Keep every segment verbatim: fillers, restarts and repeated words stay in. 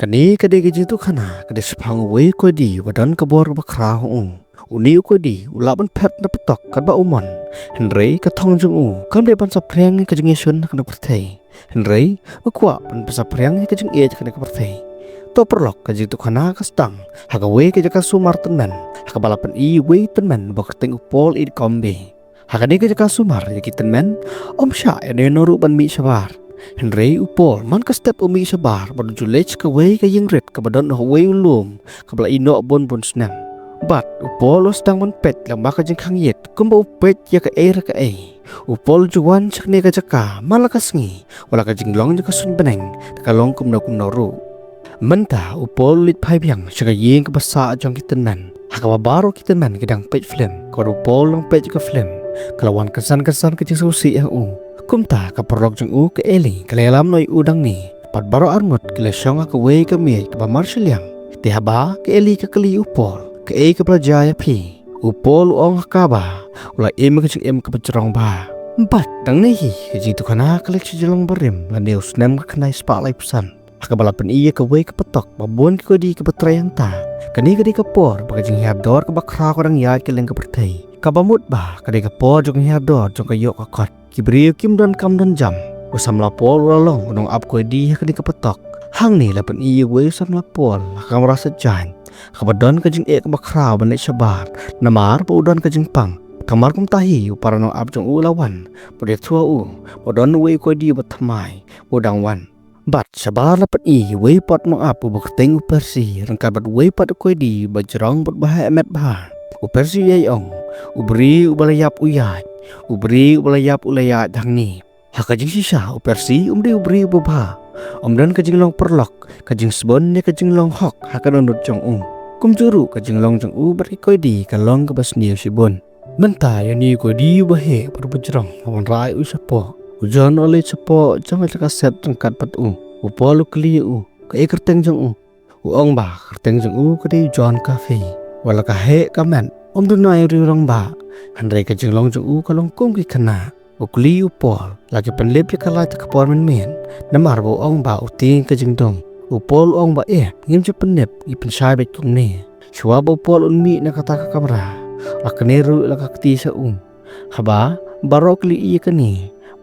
Kane ka dei ka jingïathuhkhana ka dei shaphang uwei u koidi uba don ka bor kaba khraw ha u. Une u koidi u lah ban phet na patok katba u mon. Hynrei ka thong jong u kam dei ban saphriang ïa ka jingïashun ha kane ka pyrthei. Hynrei u kwah ban pynsaphriang ïa ka jingïeit ha kane ka pyrthei. To paralok, ka jingïathuhkhana ka sdang ha kawei ka jaka sumar tymmen ha kaba la pyni uwei u tymmen uba kyrteng u Paul Edgombe. Ha kane ka jaka sumar ïa ki tymmen ym shah ïano ïano ruh ban mih shabar. Hynrei u Paul man ka step u mih shabar bad u ju leit sha kawei ka ïing rit kaba don ha uwei u lum kaba la ïehnoh bun bun snem. Bad u Paul u sdang ban peit lyngba ka jingkhang ïit kumba u peit ïa kaei re kaei. U Paul u ju wan sha kane ka jaka man la ka sngi, wat la ka jinglong jong ka suiñ bneng te ka long kumno kumno ruh. Mynta u Paul u leit phai biang sha ka ïing kaba sah jong ki tymmen ha kaba baroh ki tymmen ki dang peit film. Ka wad u Paul u dang peit ïa ka film, ka la wan kynsan kynsan ka jingsngewsih ha u. Kumta ka paralok jong u ka Ellie ka la ïalam noh ïa u dang ne, bad baroh arngut ki la shong ha kawei ka miej kaba marshiliang. Te haba ka Ellie ka kylli u Paul, "Kaei kaba la jia ïa phi?" U Paul u ong ha ka ba u la im ka jingim kaba jrong bha. Bad dang ne hi ka jingïathuhkhana ka leit sha jinglong barim lane u snem ka khyndai spah laiphew san, ha kaba la pyni ïa kawei ka patok ba bun ki koidi kiba trei hangta. Kane ka dei ka por ba ka jinghiar dor kaba khraw ka dang ïaid kylleng ka pyrthei, kaba mut ba ka dei ka por jong ka hiar dor jong ka ïoh ka kot. Ki briew kim don kam don jam. U samla Paul u la long u nongap koidi ha kane ka patok. Hangne la pyni ïa uwei u samla Paul ha ka kamra sait jaiñ, ha kaba don ka jingeh kaba khraw ban leit shabar, namar ba u don ka jingpang. Kamar kumta hi u para nongap jong u u la wan bad u ïathuh ha u ba don uwei u koidi uba thymmai ba u dang wan. Bad shabar la pyni ïa uwei pat u nongap uba kyrteng u Percy ryngkat bad uwei pat u koidi uba jrong bad uba heh met bha. U Percy u ïai ong, "U briew uba la ïap u ïaid, u briew uba la ïap u la ïaid hangne." Ha ka jingshisha u Percy um dei u briew uba bha. Um don ka jinglong paralok, ka jingsbun ne ka jinglong hok ha ka dohnud jong u. Kumjuh ruh ka jinglong jong u bad ki koidi ka long kaba sniew shibun. Mynta ïa une u koidi uba heh bad uba jrong la wanrah ïa u shapoh. U John u la leit shapoh jong ka jaka set ryngkat bad u. U Paul u kylli ïa u, "Kaei ka kyrteng jong u?" U ong ba ka kyrteng jong u ka dei u John Coffey. Wat la ka heh ka met, um duna ïa u rangbah, hynrei ka jinglong jong u ka long kum ki khynnah. U kylli u Paul, "La ki pynlip ïa ka lait ha ka por mynmiet?" Namar ba u ong ba u tieng ka jingdum. U Paul u ong ba, "Eh, ngim ju pynlip, ngi pynshai beit kumne." Shuwa ba u Paul un mih na kata ka kamra, la kane ruh la ka kti sha u. Haba baroh ki la ïohi ïa kane,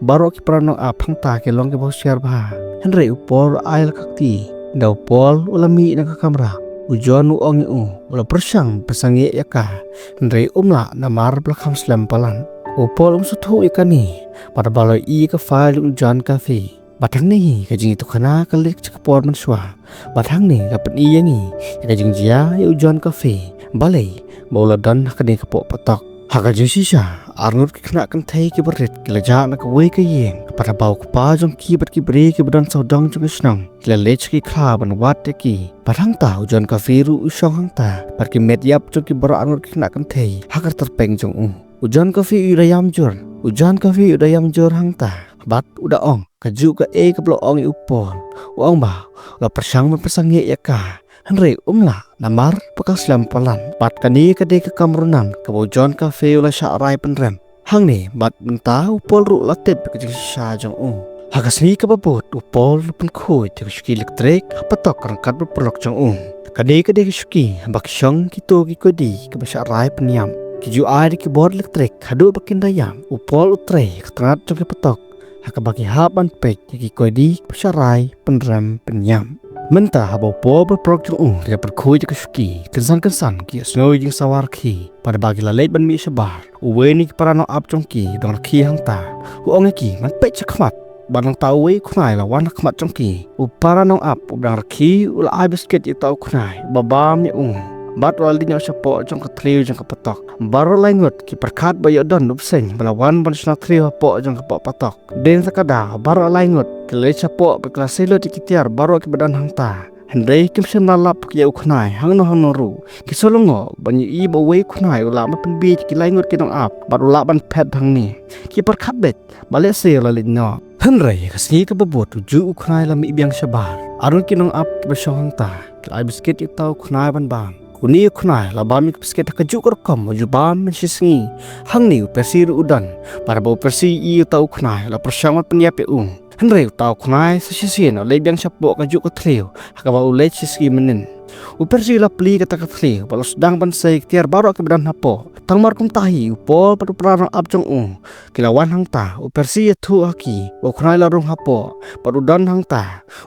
baroh ki para nongap hangta ki long kiba husiar bha. Hynrei u Paul u ai la ka kti. Ynda u Paul u la mih na ka kamra, u John u ong ïa u, u la pyrshang pynsangeh ïa ka, hynrei um lah namar ba la kham slem palat. U Paul um sngewthuh ïa kane bad haba u la ïohi ïa ka file jong u John Coffey. Bad hangne hi ka jingïathuhkhana ka leit sha ka por mynshuwa. Bad hangne la pyni ïa ngi ïa ka jingjia ïa u John Coffey, balei ba u la don ha kane ka poh patok. Ha ka jingshisha, arngut ki khynnah kynthei kiba rit ki la jah na kawei ka ïing. Bad haba u kpa jong ki bad ki briew kiba don sawdong jong ka shnong ki la leit sha ki khlaw ban wad ïa ki, bad hangta u John Coffey ruh u shong hangta bad ki met ïap jong ki baroh arngut ki khynnah kynthei ha ka tyrpeng jong u. U John Coffey u da ïam jur, u John Coffey u da ïam jur hangta bad u da ong, kajuh kaei kaba la ong ïa u Paul. U ong ba u la pyrshang ban pynsangeh ïa ka, hynrei um lah namar ba ka slem palat. Bad kane ka dei ka kam runan kaba u John Coffey u la shah rai pynrem. Hangne bad mynta u Paul ruh u la tip ka jingshisha jong u. Ha ka sngi kaba bud u Paul u pynkhuid ïa ka shuki elektrik ha patok ryngkat bad u paralok jong u. Kane ka dei ka shuki ba ki shong kito ki koidi kiba shah rai pynïap. Ki ju ai da ki bor elektrik haduh ba kin da ïap. U Paul u trei ha ka tnat jong ki patok ha kaba ki hap ban peit ïa ki koidi kiba shah rai pynrem pynïap. Mynta haba u Paul bad u paralok jong u ki la pynkhuid ïa ka shuki, kynsan kynsan ki ïohsngew ïa ka jingsawa rkhie. Bad haba ki la leit ban mih shabar, uwei na ki para nongap jong ki u dang rkhie hangta. U ong ïa ki ban peit shakhmat. Bad nangta uwei u khnai u la wan ha khmat jong ki. U para nongap uba dang rkhie u la ai biskit ïa uta u khnai uba bam ïa u. Bad u la leit noh shapoh jong ka thliew jong ka patok. Baroh lai ngut ki pyrkhat ba ïoh don u bseiñ ba la wan ban shna thliew hapoh jong ka poh patok. Dien sa ka daw baroh lai ngut ki la leit shapoh bad ki la sei lut ïa ki tiar baroh kiba don hangta. Hynrei kim shym la lap ïa u khnai hangno hangno ruh. Ki shu lyngngoh ban ïohi ba uwei u khnai u lah ban pynbieit ïa ki lai ngut ki nongap bad u lah ban phet hangne. Ki pyrkhat beit ba lehse u la leit noh. Hynrei ha ka sngi kaba bud ujuh u khnai u la mih biang shabar. Arngut ki nongap kiba shong hangta ki la ai biskit ïa uta u khnai ban bam. Une u khnai u la bam ïa ka biskit ha kajuh ka rukom ba u ju bam mynshisngi. Hangne u Percy ruh u don. Bad haba u Percy u ïohi ïa uta u khnai u la pyrshang ban pynïap ïa u. Hynrei uta u khnai sa shisien u leit biang shapoh kajuh ka thliew ha kaba u leit shisha mynnin. U Percy u la plie kata ka thliew bad u la sdang ban sei ki tiar baroh kiba don hapoh. Tang mar kumta hi u Paul bad u para nongap jong u ki la wan hangta. U Percy u ïathuh ha ki ba u khnai u la rung hapoh bad u don hangta.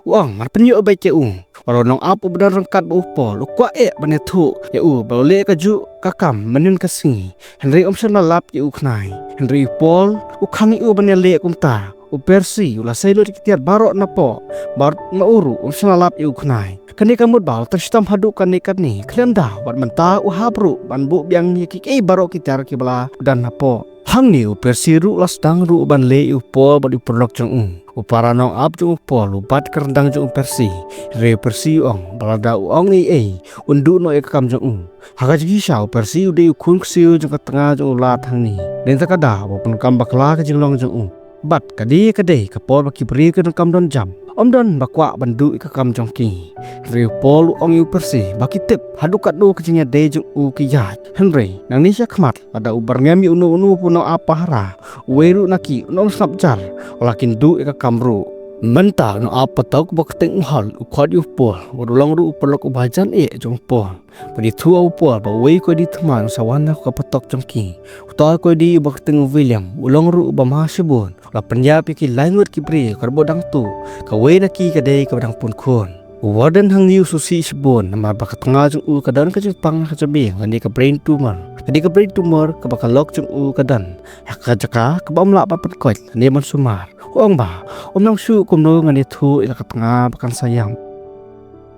U ong, ngan pynïoh beit ïa u. Wat u nongap uba don ryngkat bad u Paul u kwah eh ban ïathuh ïa u ba u leh kajuh ka kam mynnin ka sngi, hynrei um shym la lap ïa u khnai. Hynrei u Paul u khang ïa u ban ïaleh kumta. U Percy u la sei lut ïa ki tiar baroh napoh bad na u ruh um shym la lap ïa u khnai. Kane ka mut ba u la tang shitom haduh kane kane, khlem da wat mynta u hap ruh ban buh biang ïa kiei kiei baroh ki tiar kiba la don hapoh. Hangne u Percy ruh u la sdang ruh ban leh ïa u Paul bad u paralok jong u. U para nongap jong u Paul u bat ka ryndang jong u Percy. Hynrei u Percy u ong ba lada u ong ei ei, un duh noh ïa ka kam jong u. Ha ka jingshisha u Percy u dei u khun ksiew jong ka tnga jong u Lad hangne. Dei na kata ka daw ba u pyndonkam bakla ka jinglong jong u. Bad ka dei ka dei ka por ba ki briew ki donkam don jam. Ym don ba kwah ban duh ïa ka kam jong ki. Hynrei u Paul u ong ïa u Percy ba ki tip haduh katno ka jingïadei jong u ki ïaid. Hynrei nangne shakhmat, lada u byrngem ïa uno uno u nongap pahara, uwei ruh na ki un ym sngap jar, wat la kin duh ïa ka kam ruh. Mynta u nongap patok uba kyrteng u Hal u khot ïa u Paul bad u long ruh u paralok uba hajan eh jong u Paul. Bad u ïathuh ïa u Paul ba uwei u koidi thymmai u sa wan na ka patok jong ki. Uta u koidi uba kyrteng u William u long ruh uba ma shibun. U la pynïap ïa ki lai ngut ki briew, ka dei ba dang tuh, kawei na ki ka dei kaba dang pun khun. U Warden hangne u sngewsih shibun namar ba ka tnga jong u ka don ka jingpang ha ka jabieng, kane ka brain tumor. Kane ka brain tumor kaba ka lok jong u ka don ha ka jaka kaba ym lah ban pynkoit lane ban sumar. U ong ba, ym nang shuh kumno ngan ïathuh ïa la ka tnga ba kan sa ïap.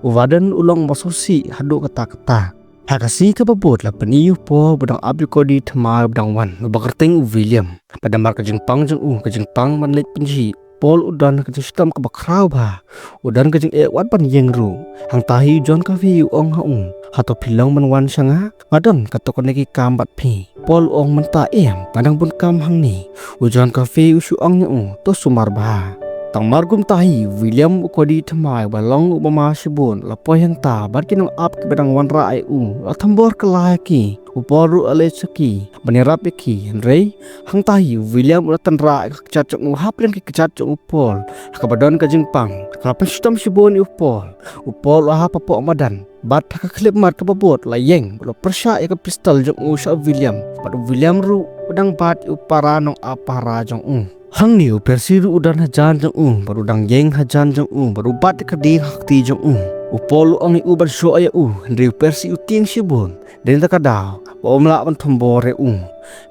U Warden u long ba sngewsih haduh katta katta. Ha ka sngi kaba bud la pyni ïa u Paul ba u dang ap ïa u koidi thymmai ba dang wan, uba kyrteng u William. Bad namar ka jingpang jong u, ka jingpang ban leit pynjhieh, Paul u don ka jingshitom kaba khraw bha. U don ka jingeh wat ban ïeng ruh. Hangta hi u John Coffey u ong ha u, hato phi long ban wan sha nga? Nga don katto katne ki kam bad phi. Paul u ong mynta em, nga dang bun kam hangne. U John Coffey u shu ong ïa u, to sumar bha. Tang mar kumta hi u William u koidi thymmai ba long uba ma shibun u la poi hangta bad ki nongap kiba dang wanrah ïa u, u la thombor kylla ïa ki. U Paul ruh u la leit sha ki ban ïarap ïa ki, hynrei hangta hi u William u la tynrah ïa ka kjat jong u hapdeng ki kjat jong u Paul. Ha kaba don ka jingpang, ka la pynshitom shibun ïa u Paul. U Paul u la hap hapoh madan. Bad ha ka khyllipmat kaba bud u la ïeng bad u la pyrshah ïa ka pistol jong u sha u William. Bad u William ruh u dang bat ïa u para nongap pahara jong u. Hangne u Percy ruh u don hajan jong u bad u dang ïeng hajan jong u bad u bat ïa ka dieng ha ka kti jong u. U Paul u ong ïa u ban shoh ïa u, hynrei u Percy u tieng shibun. Dei na kata ka daw ba um lah ban thombor ïa u.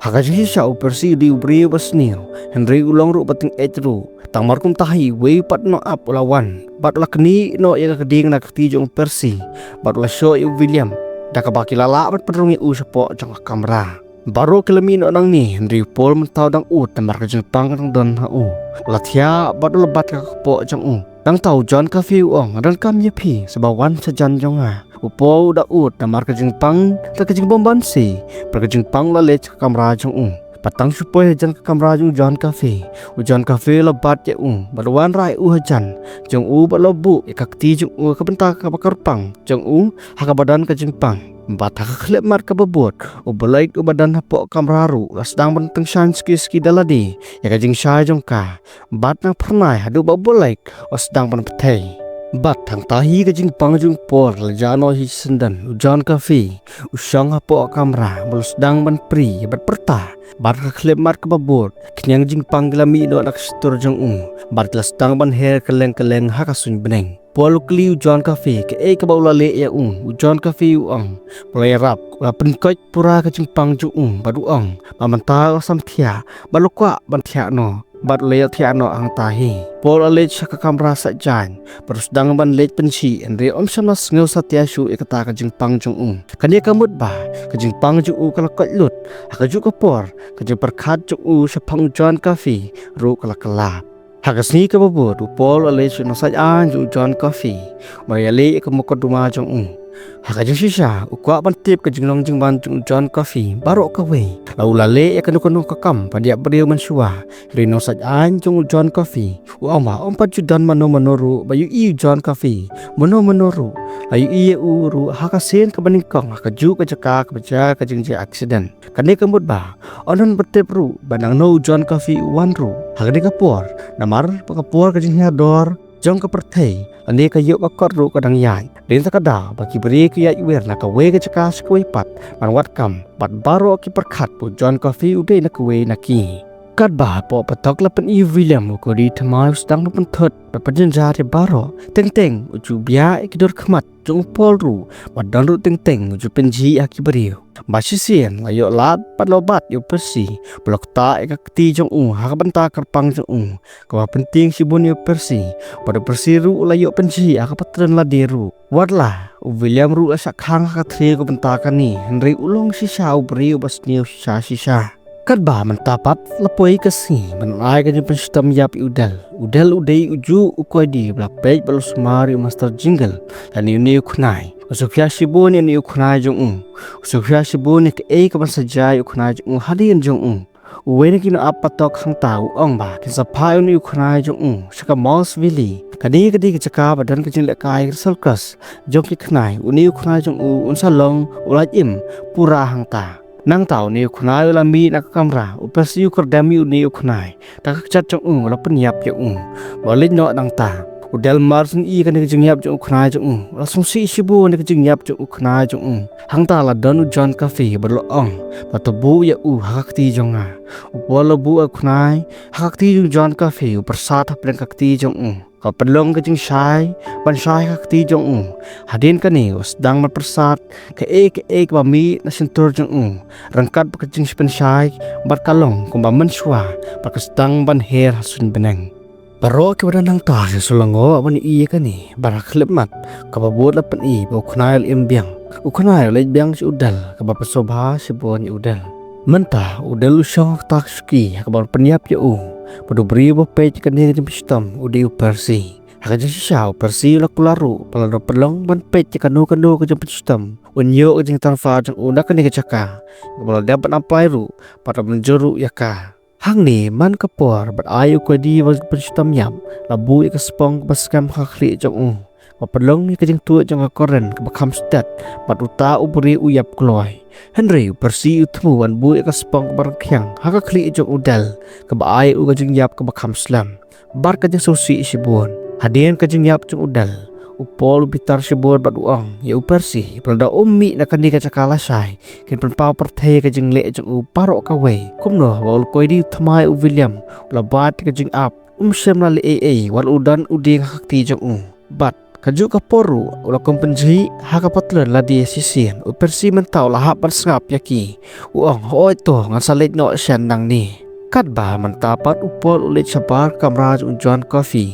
Ha ka jingshisha u Percy u dei u briew ba sniew, hynrei u long ruh ba tyngeh ruh. Tang mar kumta hi uwei pat u nongap u la wan bad u la knieh noh ïa ka dieng na ka kti jong u Percy bad u la shoh ïa u William, da kaba ki la lah ban pynrung ïa u shapoh jong ka kamra. Baroh ki la mih noh nangne, hynrei u Paul mynta u dang ud namar ka jingpang ka dang don ha u. U la thiah bad u la bat ka kpoh jong u. Nangta u John Coffey u ong, nga donkam ïa phi sa ba wan shajan jong nga. U Paul u da ud namar ka jingpang, da ka jingbymbanse, bad ka jingpang u la leit sha ka kamra jong u. Bad tang shu poi hajan ka kamra jong u John Coffey, u John Coffey u la bat ïa u bad u wanrah ïa u hajan jong u bad u la buh ïa ka kti jong u ha ka bynta kaba kyrpang jong u ha kaba don ka jingpang. Bad ha ka khyllipmat kaba bud u Blake uba don hapoh kamra ruh u la sdang ban tyngshaiñ suki suki da lade ïa ka jingshai jong ka. Bad nang phyrnai haduh ba u Blake u sdang ban pyrthei. Bad hangta hi ka jingpang jong u Paul ka la jah noh hi shisyndon. U John Coffey u shong hapoh kamra bad u sdang ban prie bad pyrta. Bad ha ka khyllipmat kaba bud, khñiang jingpang ki la mih noh na ka shitur jong u. Bad ki la sdang ban her kylleng kylleng ha ka suiñ bneng. Paul u kylli u John Coffey kaei kaba u la leh ïa u. U John Coffey u ong ba u la ïarap, u la pynkoit pura ka jingpang jong u bad u ong ba mynta u la sam thiah bad u kwah ban thiah noh. Bad u la ïathiah noh hangta hi. Paul u la leit sha ka kamra sait jaiñ bad u sdang ban leit pynjhieh, hynrei um shym la sngew satia shuh ïa kata ka jingpang jong u. Kane ka mut ba ka jingpang jong u ka la koit lut. Ha kajuh ka por ka jingpyrkhat jong u shaphang u John Coffey ruh ka la kylla. Ha ka sngi kaba bud u Paul u la leit sha u nongsait aiñ jong u John Coffey ban ïaleh ïa ka mukotduma jong u. Ha ka jingshisha u kwah ban tip ka jinglong jingman jong u John Coffey baroh kawei. La u la leh ïa kano kano ka kam ban ïap briew mynshuwa. Hynrei u nongsait aiñ jong u John Coffey u ong ba um pat ju don mano mano ruh ba ïohi ïa u John Coffey. Mano mano ruh La ïohi ïa u ruh ha ka sien kaba nyngkong ha kajuh ka jaka kaba jia ka jingjia accident. Kane ka mut ba, ym don ba tip ruh ba nangno u John Coffey u wan ruh ha kane ka por, namar ba ka por ka jinghiar dor jong ka pyrthei lane ka ïoh ka kot ruh ka dang ïaid. Dei na kata ka daw ba ki briew ki ïaid wir na kawei ka jaka sha kawei pat ban wad kam, bad baroh ki pyrkhat ba u John Coffey u dei na kawei na ki. Katba hapoh patok la pyni ïa u William u koidi thymmai u sdang ban pynthut bad pynjynjar ïa baroh. Teng teng u ju biah ïa ki dur khmat jong u Paul ruh, bad don ruh teng teng u ju pynjhieh ha ki briew. Bad shisien la ïoh lad bad la bat ïa u Percy ba la ktah ïa ka kti jong u ha ka bynta kyrpang jong u kaba pyntieng shibun ïa u Percy. Bad u Percy ruh la ïoh pynjhieh ha ka patron lade ruh. Wat la u William ruh la shah khang ha ka thri ka bynta kane, hynrei u long shisha u briew ba sniew shisha shisha. Katba mynta pat la poi ka sngi ban ai ka jingpynshitom ïap ïa u Dell. U Dell u dei ujuh u koidi ba la peit bad la sumar ïa u Master Jingle lane une u khnai. U sngewkhia shibun ïa une u khnai jong u. U sngewkhia shibun ïa kaei kaban sa jia ïa u khnai jong u hadien jong u. Uwei na ki nongap patok hangta u ong ba kin sa phah ïa une u khnai jong u sha ka Moss Valley. Kane ka dei ka jaka ba don ka jinglehkai ka circus jong ki khnai. Une u khnai jong u un sa long u lait im pura hangta. Nangta une u khnai u la mih na ka kamra, u Percy u kyrdem ïa une u khnai. Da ka kjat jong u u la pynïap ïa u. Ba leit noh nangta, u Dell mar shen ïa kane ka jingïap jong u khnai jong u, u la sngewsih shibun ïa ka jingïap jong u khnai jong u. Hangta la don u John Coffey bad u la ong ba to buh ïa u ha ka kti jong nga. U Paul u la buh ïa u khnai ha ka kti jong u John Coffey, u pyrsad hapdeng ka kti jong u. Ka pynlong ka jingshai ban shai ha ka kti jong u. Hadien kane u sdang ban pyrsad kaei kaei kaba mih na shyntur jong u, ryngkat bad ka jingpynshai bad ka long kumba mynshuwa bad ka sdang ban her ha suiñ bneng. Baroh kiba don hangta ki shu lyngngoh ban ïohi ïa kane, bad ha khyllipmat kaba bud la pyni ba u khnai u la im biang. U khnai u leit biang sha u Dell, kaba pynsngewbha shibun ïa u Dell. Mynta u Dell u shong ha kata ka shuki ha kaba la pynïap ïa u. Bad u briew ba peit ïa kane ka jingpynshitom u dei u Percy. Ha ka jingshisha u Percy u la kular ruh ba lada u pynlong ban peit ïa kano kano ka jingpynshitom, un ïoh ka jingtransfer jong u na kane ka jaka kaba la dep ban apply ruh bad la mynjur ruh ïa ka. Hangne man ka por bad ai u koidi ba pynshitom ïap la buh ïa ka spong kaba skhem ha ka khlieh jong u, ba pynlong ïa ka jingtuid jong ka current kaba kham stet, bad uta u briew u ïap kloi. Hynrei u Percy u thmu ban buh ïa ka spong kaba rangkhiang ha ka khlieh jong u Dell, kaba ai u ka jingïap kaba kham slem bad ka jingsngewsih shibun. Hadien ka jingïap jong u Dell, u Paul u bitar shibun bad u ong ïa u Percy ba lada um mih na kane ka jaka lashai, kin pynpaw pyrthei ka jingleh jong u baroh kawei. Kumno ba u koidi thymmai u William u la bat ïa ka jingap, um shym la leh ei ei wat la u don u dieng ha ka kti jong u. Bad kajuh ka por ruh u la kum pynjhieh ha ka patron lade shisien. U Percy mynta u la hap ban sngap ïa ki. U ong, hooid to, ngan sa leit noh shen nangne. Katba mynta pat u Paul u leit shabar kamra jong u John Coffey.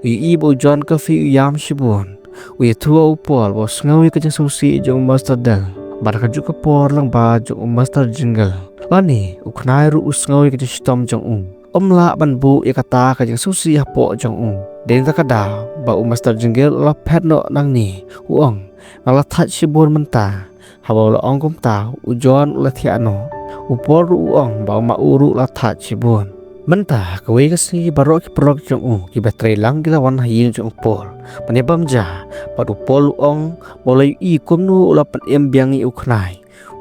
U ïohi ba u John Coffey u ïam shibun. U ïathuh ïa u Paul ba u sngew ïa ka jingsngewsih jong u Master Dell bad kajuh ka por lyngba jong u Master Jingle. Lane u khnai ruh u sngew ïa ka jingshitom jong u. Um lah ban buh ïa kata ka jingsngewsih hapoh jong u. Dei na kata ka daw ba u Master Jingle u la phet noh nangne. U ong, nga la thait shibun mynta. Haba u la ong kumta, u John u la thiah noh. U Paul ruh u ong ba ma u ruh u la thait shibun. Mynta ha kawei ka sngi baroh ki paralok jong u kiba trei lang ki la wan ha ïing jong u Paul ban ïabam ja. Bad u Paul u ong ba u la ïohi kumno u la pynim biang ïa u khnai.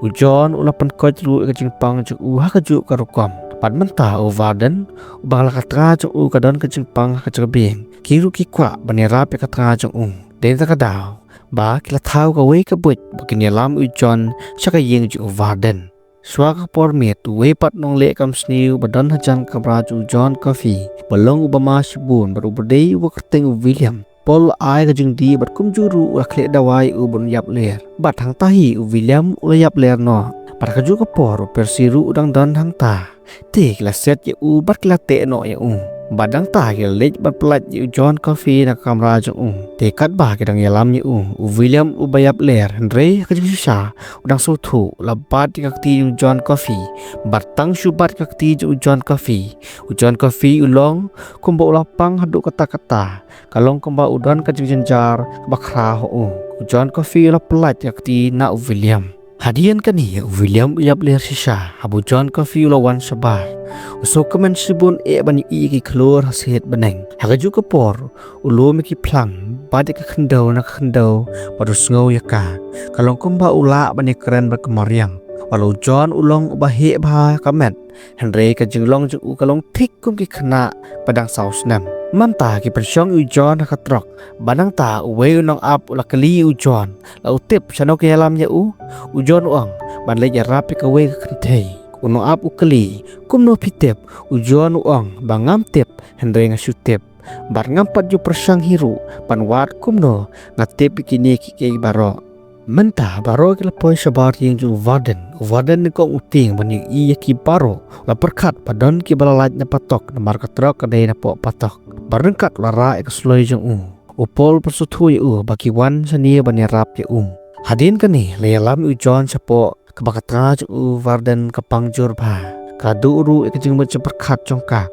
U John u la pynkoit ruh ïa ka jingpang jong u ha kajuh ka rukom. Bad mynta u Warden, uba la ka tnga jong u ka don ka jingpang ha ka jaka biang, ki ruh ki kwah ban ïarap ïa ka tnga jong u. Dei na kata ka daw ba ki la thaw kawei ka buit ba kin ïalam u John sha ka ïing jong u Warden. Shuwa ka por miet, uwei pat u nongleh kam sniew ba don hajan ka kamra jong u John Coffey, ba long uba ma shibun bad uba dei uba kyrteng u William, Paul u la ai ka jingdih bad kumjuh ruh u la khleh dawai ïa u ban ïap ler. Bad hangta hi u William u la ïap ler noh. Bad kajuh ka por u Percy ruh u dang don hangta. Te ki la siat ïa u bad ki la teh noh ïa u. Bad nangta ki la leit ban pyllait ïa u John Coffey na ka kamra jong u. Te katba ki dang ïalam ïa u, u William uba ïap ler, hynrei ha ka jingshisha u dang sngewthuh, u la bat ïa ka kti jong u John Coffey. Bad tang shu bat ïa ka kti jong u John Coffey, u John Coffey u long kumba u la pang haduh katta katta. Ka long kumba u don ka jingjynjar kaba khraw ha u. U John Coffey u la pyllait ïa ka kti na u William. Hadien kane u William u ïap ler shisha haba u John Coffey u la wan shabar. U sngewkmen shibun eh ban ïohi ïa ki khlur ha shet bneng. Ha kajuh ka por u lum ïa ki phlang Pat ïa ka khyndew na ka khyndew bad u sngew ïa ka. Ka long kumba u lah ban ïakren bad ka mariang. Wat la u John u long uba heh bha ka met, hynrei ka jinglong jong u ka long thik kum ki khynnah ba dang saw snem. Mynta ki pynshong ïa u John ha ka trok. Bad nangta uwei u nongap u la kylli ïa u John, la u tip shano ki ïalam ïa u. U John u ong, ban leit ïarap ïa kawei ka kynthei. U nongap u kylli, kumno phi tip? U John u ong, ba ngam tip, hynrei nga shu tip. Bad ngam pat ju pyrshang hi ruh ban wad kumno nga tip ïa kine kiei kiei baroh. Mynta baroh ki la poi shabar ïing jong u Warden. U Warden nyngkong u tieng ban ïohi ïa ki baroh. La pyrkhat ba don kiba la lait na patok namar ka trok ka dei na poh patok. Bad ryngkat la rah ïa ka suloi jong u. U Paul u pynsngewthuh ïa u ba ki wan shane ban ïarap ïa u. Hadien kane la ïalam ïa u John shapoh kaba ka tnga jong u Warden ka pang jur bha. Ka duh ruh ïa ka jingmut jingpyrkhat jong ka.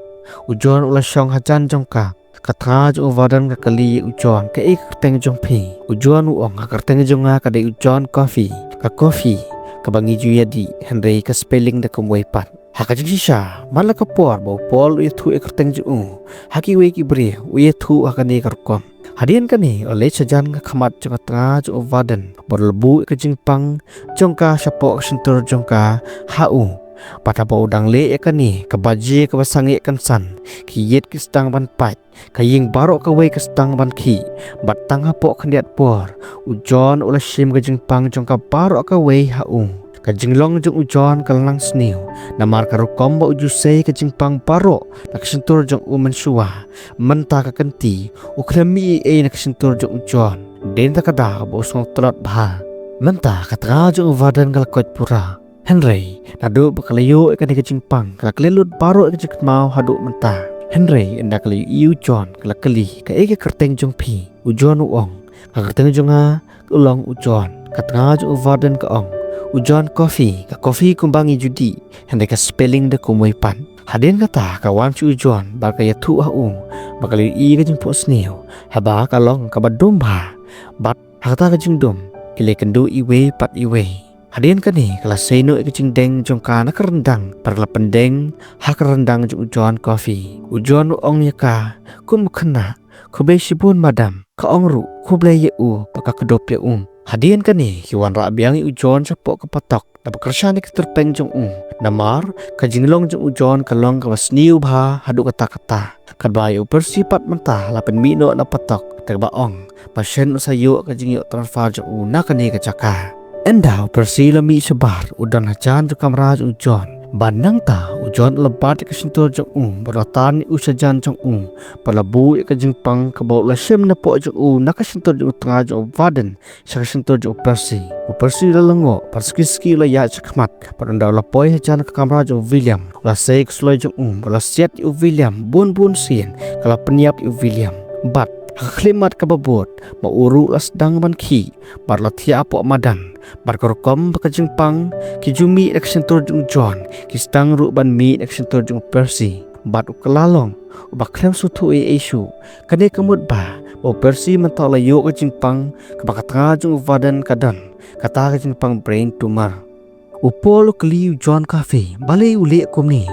U John u la shong hajan jong ka. Ka tnga jong u Warden ka kylli ïa u John, kaei ka kyrteng jong phi? U John u ong, ka kyrteng jong nga ka dei u John Coffee. Ka coffee kaba ngi ju ïadih, hynrei ka spelling da kumwei pat. Ha ka jingshisha, man la ka por ba u Paul u ïathuh ïa ka kyrteng jong u ha kiwei ki briew, u ïathuh ha kane ka rukom. Hadien kane u la leit shajan ka khmat jong ka tnga jong u Warden bad u la buh ïa ka jingpang jong ka shapoh ka shyntur jong ka ha u. Bad haba u dang leh ïa kane, ka baje kaba sangeh kynsan, ki ïit ki sdang ban pait, ka ïing baroh kawei ka sdang ban khih, bad tang hapoh khyndiat por u John u la shim ka jingpang jong ka baroh kawei ha u. Ka jinglong jong u John ka la nang sniew namar ka rukom ba u ju sei ka jingpang baroh na ka shyntur jong u mynshuwa. Mynta ka kynti u khlem mih ei ei na ka shyntur jong u John. Dei na kata ka daw ba u sngew tlot bha. Mynta ka tnga jong u Warden ka la koit pura. Hynrei naduh ba ka la ïoh ïa kane ka jingpang, ka la klet lut baroh ïa ka jingkynmaw haduh mynta. Hynrei ynda ka la ïohi ïa u John, ka la kylli, kaei ka kyrteng jong phi? U John u ong, ka kyrteng jong nga u long u John. Ka tnga jong u Warden ka ong, u John Coffee, ka coffee kumba ngi ju dih, hynrei ka spelling da kumwei pat. Hadien kata ka wan sha u John bad ka ïathuh ha u ba ka la ïohi ïa ka jingphohsniew, haba ka long kaba dum bha. Bad ha kata ka jingdum ki la ïakynduh iwei pat iwei. Hadien kane ka la sei noh ïa ka jingdeng jong ka na ka ryndang bad ka la pyndeng ha ka ryndang jong u John Coffee. U John u ong ïa ka, kum u khynnah, khublei shibun madam. Ka ong ruh, khublei ïa u ba ka kdup ïa u. Hadien kane ki wanrah biang ïa u John shapoh ka patok. Naba kyrshan ïa ka tyrpeng jong u. Namar ka jinglong jong u John ka long kaba sniew bha haduh katta katta. Katba ïa u Percy pat mynta la pynmih noh na patok, da kaba ong ba shen u sa ïoh ka jingïoh transfer jong u na kane ka jaka. Ynda u Percy u la mih shabar, u don hajan jong ka kamra jong u John. Bad nangta u John u la bat ïa ka shyntur jong u bad u la tan ïa u shajan jong u bad u la buh ïa ka jingpang kaba u la shim napoh jong u na ka shyntur jong u tnga jong u Warden sha ka shyntur jong u Percy. U Percy u la lyngngoh bad suki suki u la ïaid shakhmat. Bad ynda u la poi hajan ka kamra jong u William, u la sei ka suloi jong u bad u la siat ïa u William bun bun sien. Ka la pynïap ïa u William. Bad ha ka khyllipmat kaba bud, ma u ruh u la sdang ban khih bad u la thiah hapoh madan. Bad ka rukom ba ka jingpang ki ju mih na ka shyntur jong u John, ki sdang ruh ban mih na ka shyntur jong u Percy. Bad u kylla long uba khlem sngewthuh ei ei shuh. Kane ka mut ba u Percy mynta u la ïoh ka jingpang kaba ka tnga jong u Warden ka don, kata ka jingpang brain tumor. U Paul u kylli u John Coffee, balei u leh kumne?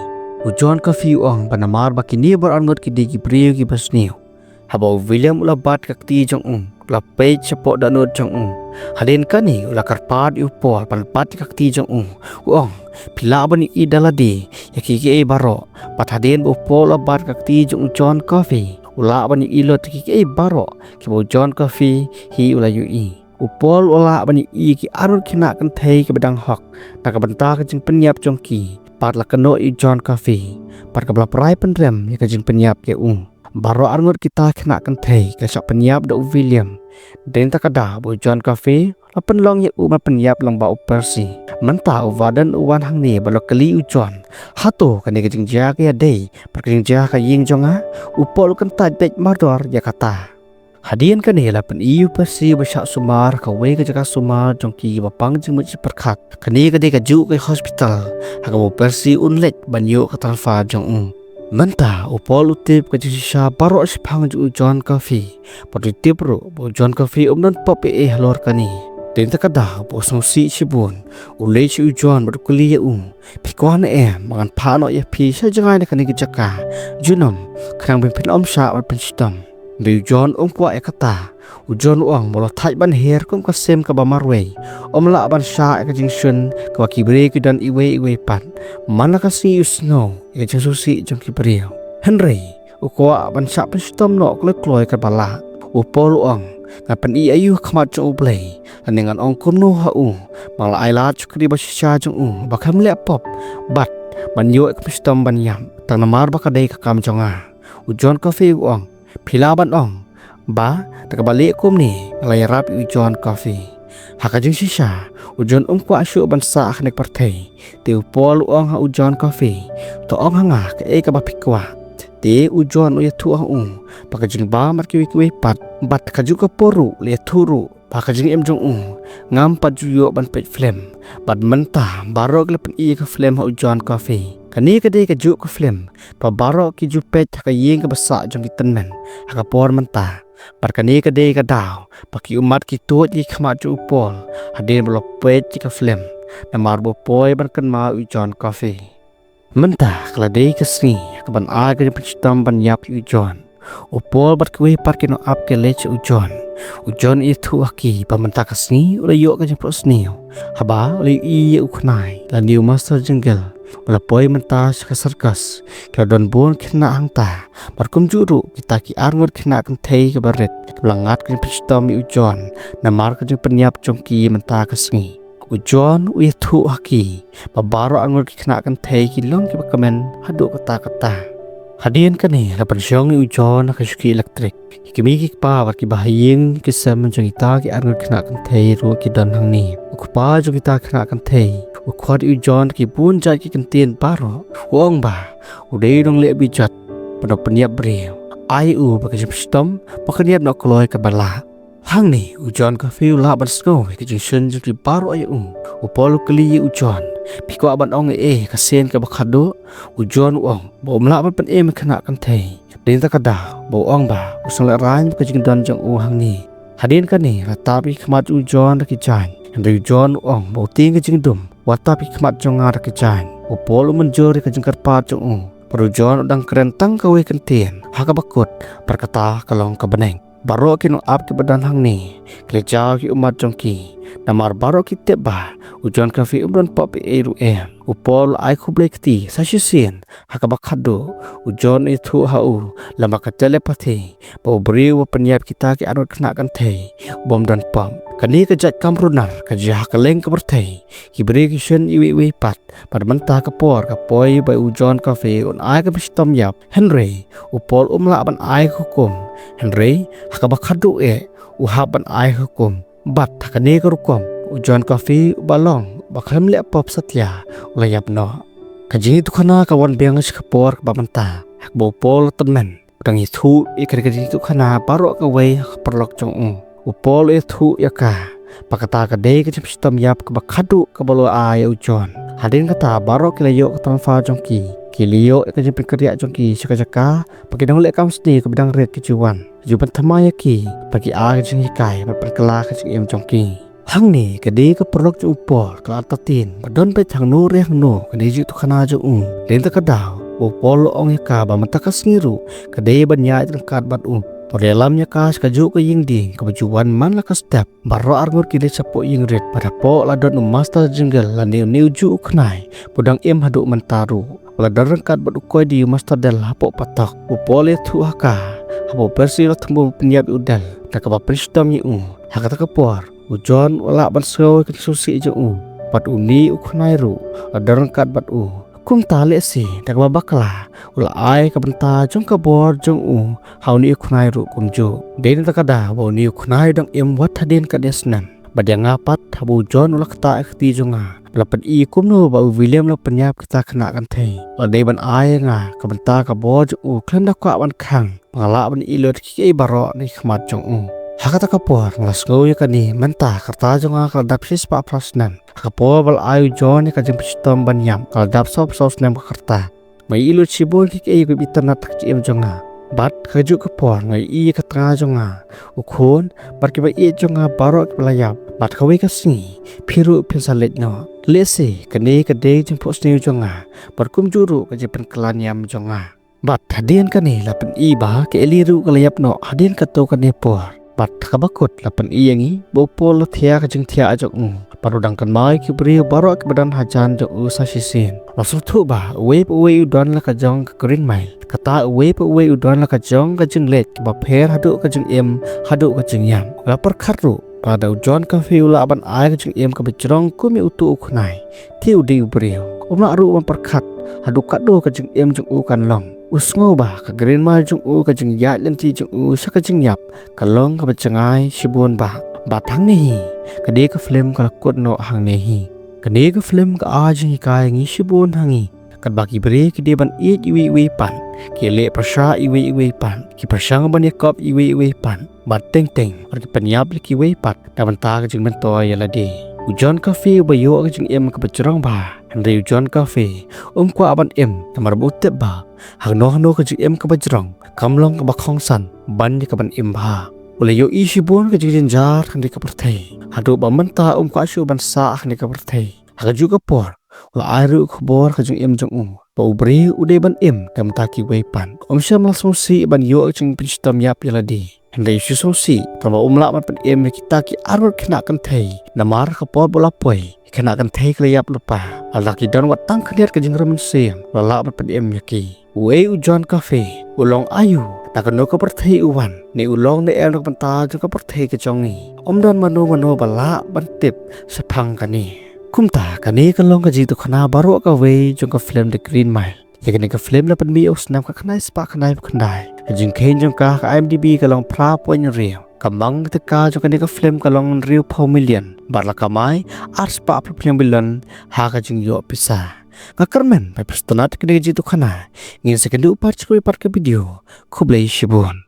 U John Coffee u ong ba namar ba kine baroh arngut ki dei ki briew kiba sniew. Haba u William u la bat ka kti jong u, u la peit shapoh dohnud jong u. Hadien kane u la kyrpad ïa u Paul ban bat ïa ka kti jong u. U ong, phi lah ban ïohi da lade ïa kiei kiei baroh. Bad hadien ba u Paul u la bat ka kti jong u John Coffee, u lah ban ïohi lut ïa kiei kiei baroh kiba u John Coffee hi u la ïohi. U Paul u la lah ban ïohi ïa ki arngut khynnah kynthei kiba dang hok na ka bynta ka jingpynïap jong ki. Bad la kynnoh ïa u John Coffee bad kaba la pynrai pynrem ïa ka jingpynïap ïa u. Baroh arngut kita khynnah kynthei ki la shah pynïap da u William. Dei na kata ka daw ba u John Coffee u la pynlong ïa u ban pynïap lyngba u Percy. Mynta u Warden u wan hangne bad u la kylli u John, hato kane ka jingjia ka ïadei bad ka jingjia ha ka ïing jong nga? U Paul u kyntait beit mardor ïa kata. Hadien kane la pyni ïa u Percy ba shah sumar ha kawei ka jaka sumar jong ki ba pang jingmut jingpyrkhat. Kane ka dei kajuh ka hospital ha kaba u Percy un leit ban ïoh ka transfer jong u. Mynta u Paul u tip ka jingshisha baroh shaphang jong u John Coffee. Bad u tip ruh ba u John Coffee um don pop ei ei halor kane. Dei na kata ka daw ba u sngewsih shibun, u leit sha u John bad u kylli ïa u, phi kwah ne em ba ngan phah noh ïa phi sha jngai na kane ka jaka junom, khnang ba phin ym shah ban pynshitom? Hynrei u John um kwah ïa kata. U John u ong ba u la thait ban her kum ka sim kaba marwei. Um lah ban shah ïa ka jingshun kaba ki briew ki don iwei iwei pat. Man la ka sngi u sngew ïa ka jingsngewsih jong ki briew. Hynrei u kwah ban shah pynshitom noh kloi kloi kaba lah. U Paul u ong, ngan pyni aïu ha khmat jong U Blei, lane ngan ong kumno ha u ba nga la ai lad shakri ba shisha jong u ba khlem leh pop, bad ban ïoh ïa ka pynshitom ban ïap, tang namar ba ka dei ka kam jong nga. U John Coffey u ong, phi lah ban ong ba da kaba leh kumne nga la ïarap ïa u John Coffey. Ha ka jingshisha, u John um kwah shuh ban sah ha kane ka pyrthei. Te u Paul u ong ha u John Coffey, to ong ha nga kaei kaba phi kwah. Te u John u ïathuh ha u ba ka jingbam bad kiwei kiwei pat, bad kajuh ka por ruh u la ïathuh ruh ba ka jingim jong u ngam pat ju ïoh ban peit film. Bad mynta baroh ki la pyni ïa ka film ha u John Coffey. Kane ka dei kajuh ka film ba baroh ki ju peit ha ka ïing kaba sah jong ki tymmen ha ka por mynta. Bad kane ka dei ka daw ba ki ummat ki tuid ïa ki khmat jong u Paul hadien ba u la peit ïa ka film, namar ba u poi ban kynmaw ïa u John Coffey. Mynta ka la dei ka sngi kaban ai ka jingpynshitom ban ïap ïa u John. U Paul bad kiwei pat ki nongap ki leit sha u John. U John u ïathuh ha ki ba mynta ka sngi u la ïoh ka jingphohsniew haba u la ïohi ïa u khnai lane u master jingle. U la poi mynta sha ka circus. Ki la don bun khynnah hangta, bad kumjuh ruh kita ki arngut khynnah kynthei kiba rit, kiba la ngat ka jingpynshitom ïa u John namar ka jingpynïap jong ki mynta ka sngi. U John u ïathuh ha ki ba baroh arngut ki khynnah kynthei ki long kiba kmen haduh katta katta. Hadien kane la pynshong ïa u John ha ka shuki elektrik. Ki kmie ki kpa bad kiba ha ïing ki sem jong kita ki arngut khynnah kynthei ruh ki don hangne. U kpa jong kita ki khynnah kynthei u khot ïa u John da ki bun jait ki kyntien baroh. U ong ba u dei u nongleh bijot, ba u pynïap briew. Ai u bad ka jingpynshitom ba kan ïap noh kloi kaba lah. Hangne u John Coffey u lah ban sngew ïa ka jingshun jong ki baroh ïa u. U Paul u kylli ïa u John, phi kwah ban ong ei ei ha ka sien kaba khatduh? U John u ong ba um lah ban pynim ïa ki khynnah kynthei. Dei na kata ka daw ba u ong ba u sngewlehrain bad ka jingdon jong u hangne. Hadien kane la tap ïa ki khmat u John da ki jaiñ. Hynrei u John u ong ba u tieng ka jingdum wat tap ïa ki khmat jong nga da ki jaiñ. U Paul u mynjur ïa ka jingkyrpad jong u. Bad u John u dang kren tang kawei kyntien ha kaba kut, bad kata ka long ka bneng. Baroh ki nongap kiba don hangne ki la jaw ïa ki ummat jong ki, namar baroh ki tip ba u John Coffey um don pop ei ei ruh em. U Paul u ai khublei kti sa shisien ha kaba khatduh. U John u ïathuh ha u lyngba ka telepathy ba u briew uba pynïap kita ki arngut khynnah kynthei u bym don pop. Kane ka jait kam runar ka jia ha kylleng ka pyrthei. Ki briew ki shun iwei iwei pat. Bad mynta ka por ka poi ba u John Coffey un ai ka jingpynshitom ïap. Hynrei u Paul um lah ban ai ka hukum. Hynrei ha kaba khatduh eh u hap ban ai ka hukum. Bad ha kane ka rukom u John Coffey uba long ba khlem leh pop satia u la ïap noh. Ka jingïathuhkhana ka wan biang sha ka por kaba mynta, ha kaba u Paul u tymmen u dang ïathuh ïa ka jingïathuhkhana baroh kawei ha ka paralok jong u. U Paul u ïathuh ïa ka ba kata ka dei ka jingpynshitom ïap kaba khatduh kaba u la ai ïa u John. Hadien kata baroh ki la ïoh ka transfer jong ki. Ki la ïoh ïa ka jingpynkynriah jong ki sha ka jaka ba ki nongleh kam sniew kiba dang rit ki ju wan, ju pynthymmai ïa ki bad ki ai ka jinghikai bad pynkylla ka jingim jong ki. Hangne ka dei ka paralok jong u Paul ka la artatien ba don beit hangno re hangno kane ka jingïathuhkhana jong u. Dei na kata ka daw ba u Paul u ong ïa ka ba mynta ka sngi ruh ka dei ban ïaid ryngkat bad u. Bad u ïalam ïa ka sha kajuh ka ïing dieng kaba ju wan man la ka step. Baroh arngut ki leit shapoh ïing rit bad hapoh la don u master jingle lane une ujuh u khnai ba u dang im haduh mynta ruh. Ba la don ryngkat bad u koidi u master Dell hapoh patok. U Paul u ïathuh ha ka haba u Percy u la thmu ban pynïap ïa u Dell da kaba pynshitom ïa u. Ha kata ka por u John u lah ban sngew ïa ka jingsngewsih jong u. Bad une u khnai ruh u la don ryngkat bad u. Kumta lehse da kaba bakla u la ai ka bynta jong ka bor jong u ha une u khnai ruh kumjuh. Dei na kata ka daw ba une u khnai u dang im wat hadien katne snem. Bad ïa nga pat haba u John u la ktah ïa ka kti jong nga ba la pyni kumno ba u William u la pynïap kita ki khynnah kynthei, u la dei ban ai ïa nga ka bynta ka bor jong u khlem da kwah ban khang ba nga lah ban ïehnoh ïa kiei kiei baroh na ki khmat jong u. Ha kata ka por nga la sngew ïa kane, mynta ka rta jong nga ka la dap shispah phra snem. Ha ka por ba la ai u John ïa ka jingpynshitom ban ïap ka la dap sawphew saw snem ka rta. Nga ïehnoh shibun kiei kiei kiba itynnad ha ka jingim jong nga. Bad kajuh ka por nga ïohi ïa ka tnga jong nga, u khun bad kiba ïeit jong nga baroh kiba la ïap. Bad kawei ka sngi phi ruh phin sa leit noh. Lehse kane ka dei ka jingphohsniew jong nga bad kumjuh ruh ka jingpynkylla niam jong nga. Bad hadien kane la pyni ba ka Eli ruh ka la ïap noh hadien katto katne por. Bad ha kaba kut la pyni ïa ngi ba u Paul la thiah ka jingthiah jong u. Bad u dang kynmaw ïa ki briew baroh kiba don hajan jong u sa shisien. La sngewthuh ba uwei pa uwei u don la ka jong ka Green Mile. Kata uwei pa uwei u don la ka jong ka jingleit kaba pher haduh ka jingim haduh ka jingïap. La pyrkhat ruh ba lada u John Coffey u lah ban ai ka jingim kaba jrong kum ïa uto u khynnai, te u dei u briew. Um lah ruh ban pyrkhat haduh katno ka jingim jong u kan long. U sngew ba ka Green Mile jong u, ka jingïaid lynti jong u sha ka jingïap, ka long kaba jngai shibun bha. Bad hangne hi, ka dei ka film ka la kut noh hangne hi. Kane ka film ka ai jinghikai ïa ngi shibun ha ngi. Katba ki briew ki dei ban ïeit iwei iwei pat, ki leh pyrshah iwei iwei pat, ki pyrshang ban ïakop iwei iwei pat. Bad teng teng, bad ki pynïap ïa kiwei pat na bynta ka jingmyntoi ïa lade. U John Coffey uba ïoh ka jingim kaba jrong bha. Hynrei u John Coffey um kwah ban im, namar ba u tip ba hangno hangno ka jingim kaba jrong kam long kaba kongsan ban ïa kaban im bha. U la ïohi shibun ka jingjynjar ha kane ka pyrthei, haduh ba mynta um kwah shuh ban sah ha kane ka pyrthei. Ha kajuh ka por, u la ai ruh ka khubor ha ka jingim jong u ba u briew u dei ban im na bynta kiwei pat. Um shym la sngewsih ban ïoh ka jingpynshitom ïap ïa lade. Hynrei u sngewsih tang ba um lah ban pynim ïa kita ki arngut khynnah kynthei. Namar ha ka por ba u la poi, ki khynnah kynthei ki la ïap lypa. Lada ki don wat tang khyndiat ka jingrymmen sim, u la lah ban pynim ïa ki. Uei u John Coffey, u long aïu, na kano ka pyrthei u wan, ne u long ne em na ka bynta jong ka pyrthei ka jong ngi? Ym don mano mano ba lah ban tip shaphang kane. Kumta kane ka long ka jingïathuhkhana baroh kawei jong ka film The Green Mile. Ïa kane ka film la pynmih ha u snem khatkhyndai spah khyndaiphew khyndai. Ka jingkheiñ jong ka ha ka IMDb ka long phra point hynriew. Ka mang tyngka jong kane ka film ka long hynriewphew million. Bad la kamai arspah phew phra million ha ka jingïoh pisa. Nga kyrmen ba phi sngewtynnat ïa kane ka jingïathuhkhana. Ngin sa ïakynduh pat sha kawei pat ka video. Khublei shibun.